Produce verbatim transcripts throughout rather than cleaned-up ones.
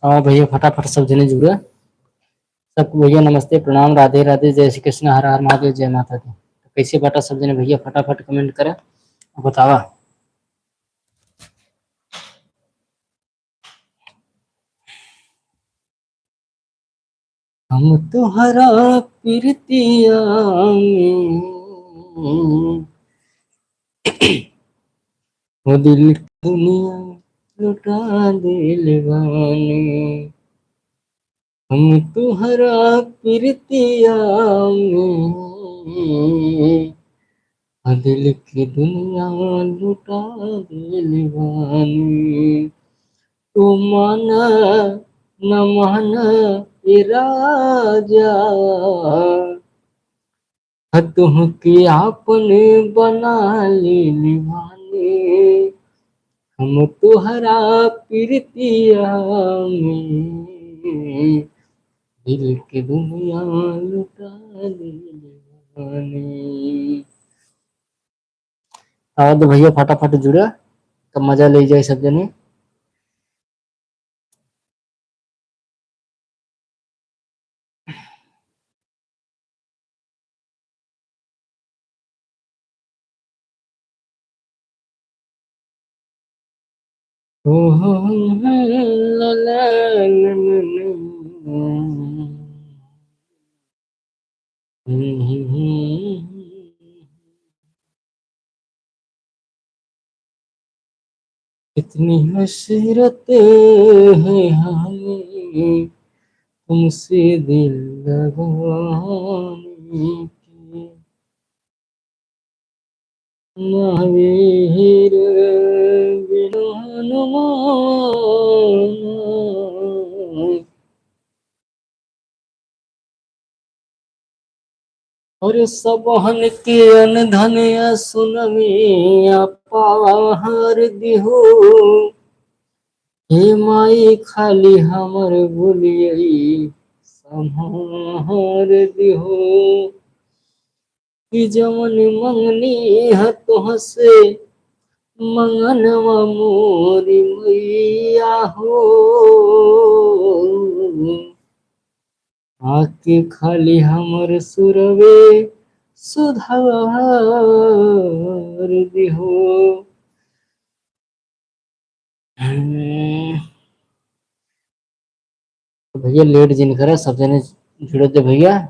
हाँ भैया, फटाफट सब जने जुड़ा। सबको भैया नमस्ते, प्रणाम, राधे राधे, जय श्री कृष्ण, हर हर महादेव, जय माता दी। तो कैसे बाटा सब जने भैया, फटाफट comment करा और बतावा। हम तोहरा प्रीतिया में, हो दिल के दुनिया लुटा दिल बानी। हम तोहरा प्रीतिया में, हो दिल के दुनिया लुटा दिल बानी। तू माना न माना ए राजा, ह तुहके आपन बना लेले बानी। हम तोहरा प्रीतिया में, दिल के दुनिया लुटा लेले बानी। आवा तो भैया फटाफट जुड़ा, तब मजा ले जाए सब जने। इतनी हसरत है हमें तुमसे दिल लगाने की। महावीर बिना हनुमान। और सबहन के अन धन या सुनमी अपार दिहो। हे माई खाली हमर बोलियई संभार दिहो। कि जवन मंगनी ह तोहसे मंगनवा मोरी मैया हो। आके खाली हमर सुरवे सुधार दिहो। हम्म। तो भैया late जिन करे, सब जने जुड़त जा भैया,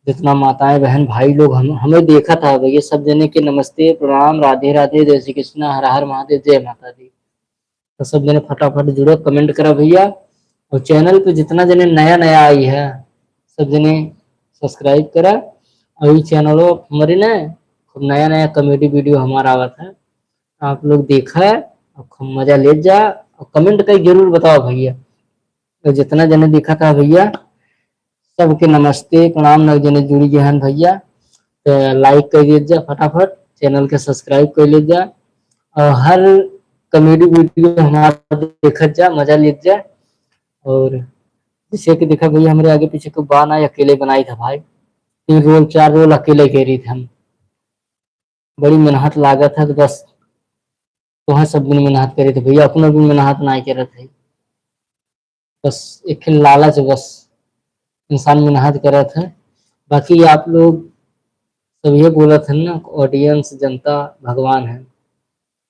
जितना माताएं बहन भाई लोग हम, हमें देखत ह भैया, सब जने के नमस्ते, प्रणाम, राधे राधे, जय श्री कृष्णा, हर हर महादेव, जय माता दी। तो सब जने फटाफट जुड़ो, comment करा भैया, और channel पे जितना जने नया नया आई है, सब जने subscribe करा। और ई channel हमारे ना खूब नया नया comedy video हमारा आवत है, आप लोग देखा और खूब मजा ले जा, और comment करके जरूर बताओ भैया। तो जितना जने देखा था भैया, सबके नमस्ते, प्रणाम। नव जने जुड़ी गए हैं भैया, तो like कर दीजिए फटाफट, channel के subscribe कर लीजिए, और हर comedy video हमारा देखत जा, मजा लीजिए। और जैसे कि देखा भैया, हमारे आगे पीछे को बा ना, अकेले बनाई था भाई, तीन role चार role अकेले करी थे हम। बड़ी मेहनत लागत है, तो बस तोहर सब दिन मेहनत करे थे भैया, अपना भी मेहनत ना करत है। बस एक लालच, बस इंसान मेहनत करत है। बाकी आप लोग सब ये बोलत है ना, audience, जनता भगवान है।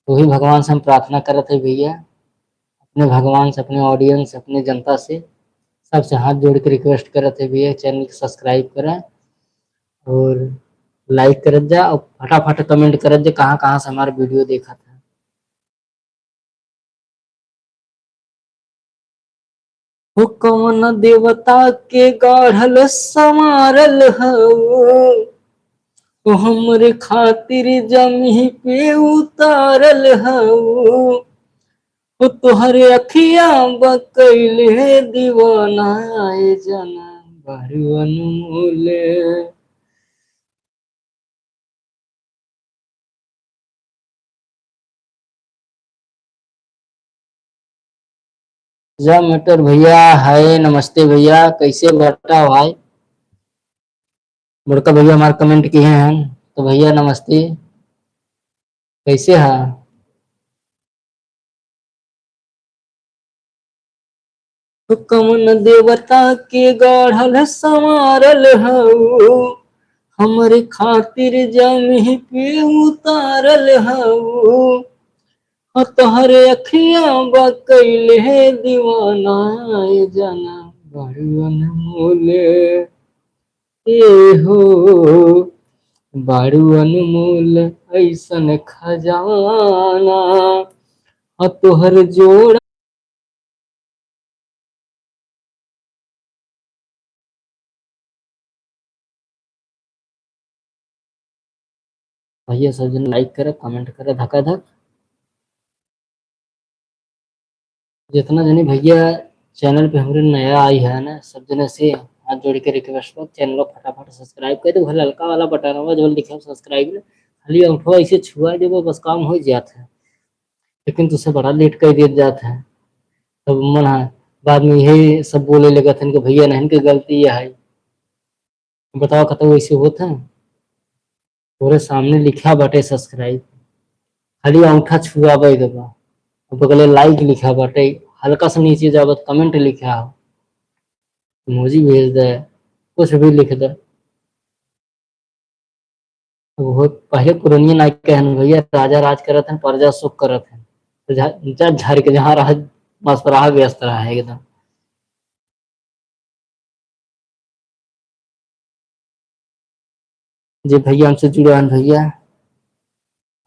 वही भगवान से हम प्रार्थना करत है भैया, अपने भगवान से, अपने audience, अपने जनता से, सबसे हाथ जोड़ के request करत है भैया, channel के subscribe करें और like करत जा और फटाफट comment करत जा कहाँ कहाँ से हमारे video देखत है। हो कवन देवता के गढ़ल संवारल हऊ, तो हमरे खातिर जमीन पे उतारल हऊ। हो तोहरे अखिया बकैले दीवाना, ए जाना बारू अनमोल। जा मेटर भैया, हाय, नमस्ते भैया, कैसे बाटा भाई? बड़का भैया हमार comment किए हैं, तो भैया नमस्ते, कैसे है? कवन देवता के गढ़ल संवारल हऊ, हमरे खातिर जमीन पे उतारल हऊ। हाँ, तोहरे अखियाँ बा कइले दीवाना, ए जाना बड़ू अनमोल, ए हो, बड़ू अनमोल अइसन खजाना। हाँ, तोहर जोड़ा भैया सब जन like करे, comment करे धकाधक। जितना जने भैया channel पे हमरे नया आई है ना, सब जने से हाथ जोड़ के request बा, channel को फटाफट subscribe कर दो। ललका वाला बटन हुआ जो लिखा subscribe, खाली अंगूठा ऐसे छुआ देबो, बस काम हो जात है। लेकिन तुझसे बड़ा late कर दिया जात है। तब मन है, बाद में यही सब बोले लगत हन कि भैया नहीं, इनके गलती यह है। बताओ, कतौ ऐसे होत है? तोरे सामने लिखा बाटे subscribe, खाली अंगूठा छुआवे के बा। और बगले like लिखा बाटे, हल्का सा नीचे जाबत comment लिखा हो, emoji भेज दे, कुछ भी लिख दे। अब वो पहले पुरनिया ना कहन भैया, राजा राज करत हन, प्रजा सुख करत हन। तो झा-, जा झाड़ के जहाँ रह, मस्त रहा, व्यस्त रहा है एकदम। जी भैया, हमसे जुड़े हन भैया,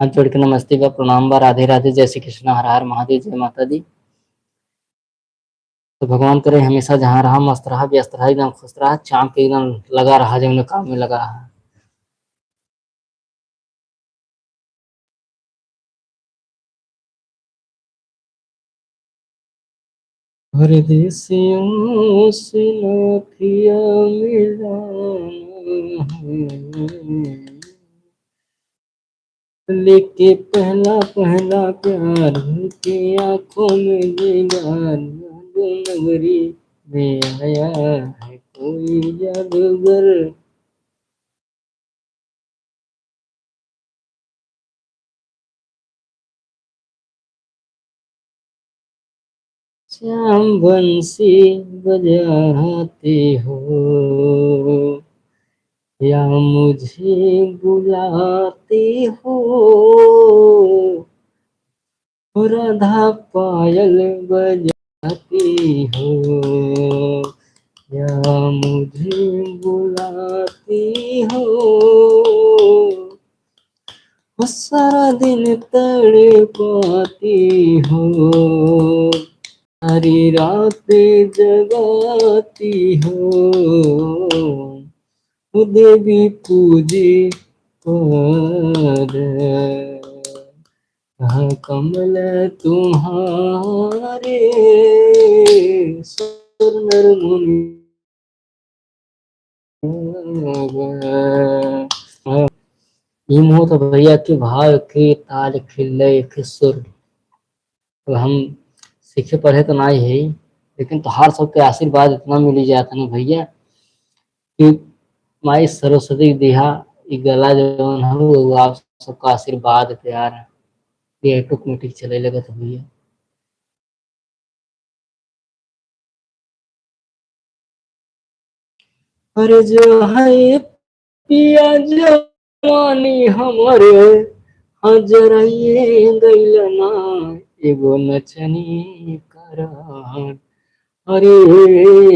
हाथ जोड़ के नमस्ते बा, प्रणाम बा, राधे राधे, जय श्री कृष्णा, हर हर महादेव, जय माता दी। तो भगवान करे हमेशा जहाँ रहा मस्त रहा, व्यस्त रहा, एकदम खुश रहा, चाँप के एकदम लगा रहा, जौने काम में लगा रहा। परदेसियों से नथिया मिलाना है, लेके पहला पहला प्यार के आँखों में दीदार, नगरी में आया है कोई जादूगर। श्याम बंसी बजाते हो या मुझे बुलाते हो, राधा पायल बजाती हो या मुझे बुलाती हो, वो सारा दिन तड़पाती हो, सारी रात जगाती हो, वो देवी पूजी पर कहाँ कमल तुम्हारे सुंदर मुनि। ई मोह तो भैया के भाव के ताल खिले के सुर। अब हम सीखे पढ़े तो नाई है, लेकिन तोहार सबके आशीर्वाद इतना मिली जात है ना भैया, कि माई सरस्वती दिहा ई गला जौन हो, वो आप सबका आशीर्वाद, प्यार, ये automatic चले लगत है भैया। अरे जो है पिया जवानी हमरे, हाँ जराइए गइल ना एगो नचनी कारण। अरे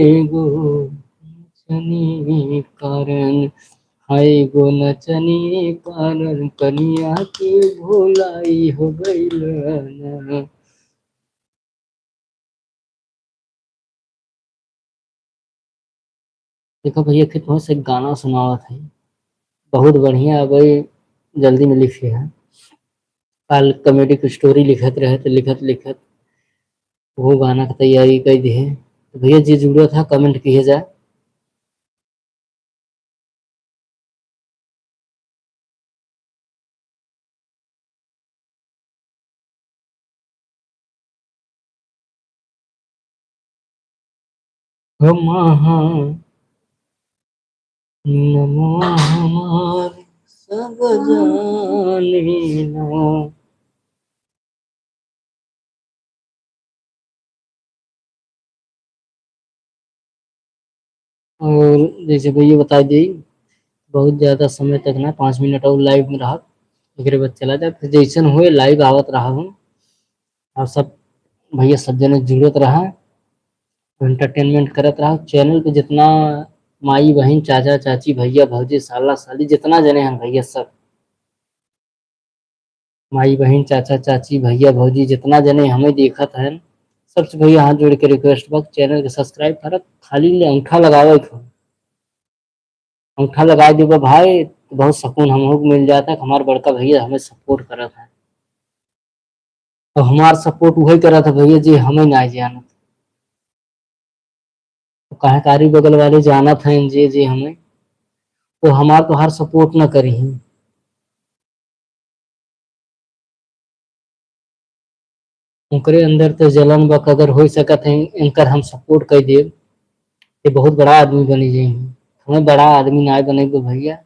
एगो नचनी कारण, हाँ एगो नचनी कारण, कनिया के भुलाई हो गइल ना। देखो भैया, कि तुमसे गाना सुनावत है, बहुत बढ़िया। अब जल्दी में लिखे है, काल comedy की story लिखत रहे, तो लिखत लिखत वो गाना का तैयारी कर दी है। तो भैया, जे जुड़ा था, comment किए जाए। हम नमवा हमार सब जानेला। और जैसे भैया बताइ दी, बहुत ज्यादा समय तक ना, पाँच मिनट और live में रहब, एकरे बाद चला जाब। फिर जैसन होए live आवत रहब हम। आप सब भैया सब जने जुड़त रहा, entertainment करत रहा। Channel पे जितना माई बहिन, चाचा चाची, भैया भौजी, साला साली, जितना जने हैं भैया सब, माई बहिन, चाचा चाची, भैया भौजी, जितना जने हमें देखत हैं, सबसे भैया हाथ जोड़ के request बा, channel के subscribe करब। खाली ले अंगूठा लगावे के हो, अंगूठा लगाइ देबा भाई, तो बहुत सुकून हमहू के मिल जाता है कि हमार बड़का भैया हमें support करत है। और हमार support उहे करत है भैया, जे हमें ना जानत। तो काहे कारी बगल वाले जानत हैं जे, जे हमें, तो हमार तो हर support ना करी हैं। ओकरे अंदर तो जलन बा, अगर हो सकत है इनकर हम support कर देब, ये बहुत बड़ा आदमी बनी जाइए। हमें बड़ा आदमी ना बने को भैया,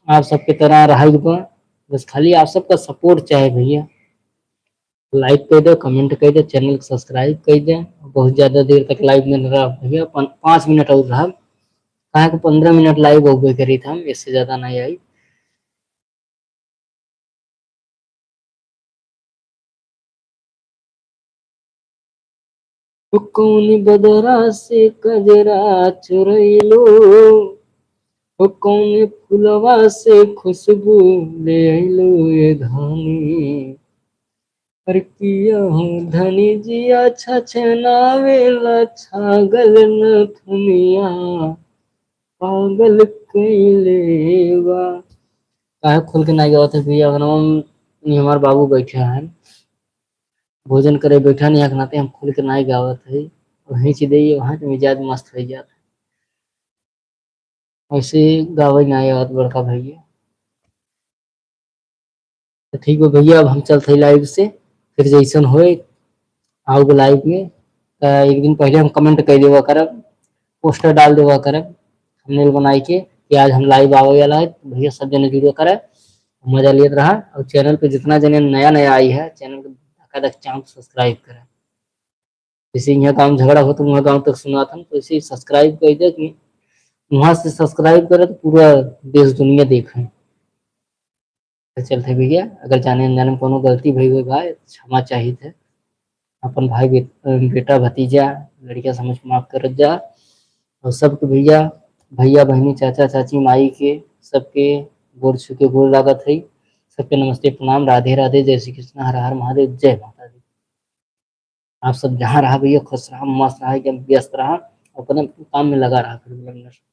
आप सबके तरह रहे बा, बस खाली आप सबका support चाहे भैया। Like कर दे, comment कर दे, channel को subscribe कर दे। बहुत ज्यादा देर तक live में रहा भैया, पन-, पाँच मिनट और रहा, कहा कि पन्द्रह मिनट live हो गए करी था हम, इससे ज्यादा नहीं आई। ओ कौन बदरा से कजरा चुरैलो, ओ कौन फुलवा से खुशबू ले अइलो ये धानी। अरे किया हूँ धनी जिया छछनावेला छागल नथुनिया पागल कैले बा। काहे खोल के ना गावत है भैया, अगर हम, ये हमार बाबू बैठे हैं, भोजन करे बैठा नहीं के नाते हम खोल के ना गावत है, वहीं से दे वहाँ के मिजाज मस्त हो जाता है। वैसे गावे ना आवत बड़का भैया। तो ठीक बा भैया, अब हम चलत हई live से, फिर जैसन होए आओगे live में। तो एक दिन पहले हम comment कर देवा करब, poster डाल देवा करब, thumbnail बनाई के कि आज हम live आवे वाला है, तो भैया सब जने जुड़े करब, मजा लेत रहा। और channel पे जितना जने नया नया आई है, channel को धक्का धक चांप subscribe करें। जैसे यहाँ गाँव झगड़ा होत, वहाँ गाँव तक सुनात हम, तो इसे subscribe कर दे कि वहाँ से subscribe करे तो पूरा देश दुनिया देखे। तो चलते भैया, अगर जाने अनजाने में कोनो गलती भई होई भाई, क्षमा चाहित है। अपन भाई बे-, बेटा भतीजा लड़किया समझ के माफ करत जा। और सबके भैया, भैया बहनी, चाचा चाची, माई के, सबके गोर छू के गोर लागत है। सबके नमस्ते प्रणाम, राधे राधे, जय श्री कृष्णा, हर हर महादेव, जय माता दी। आप सब जहाँ रहा भैया, खुश रहा, मस्त रहा, एकदम व्यस्त रहा, अपने काम में लगा रहा। फिर मिलेंगे।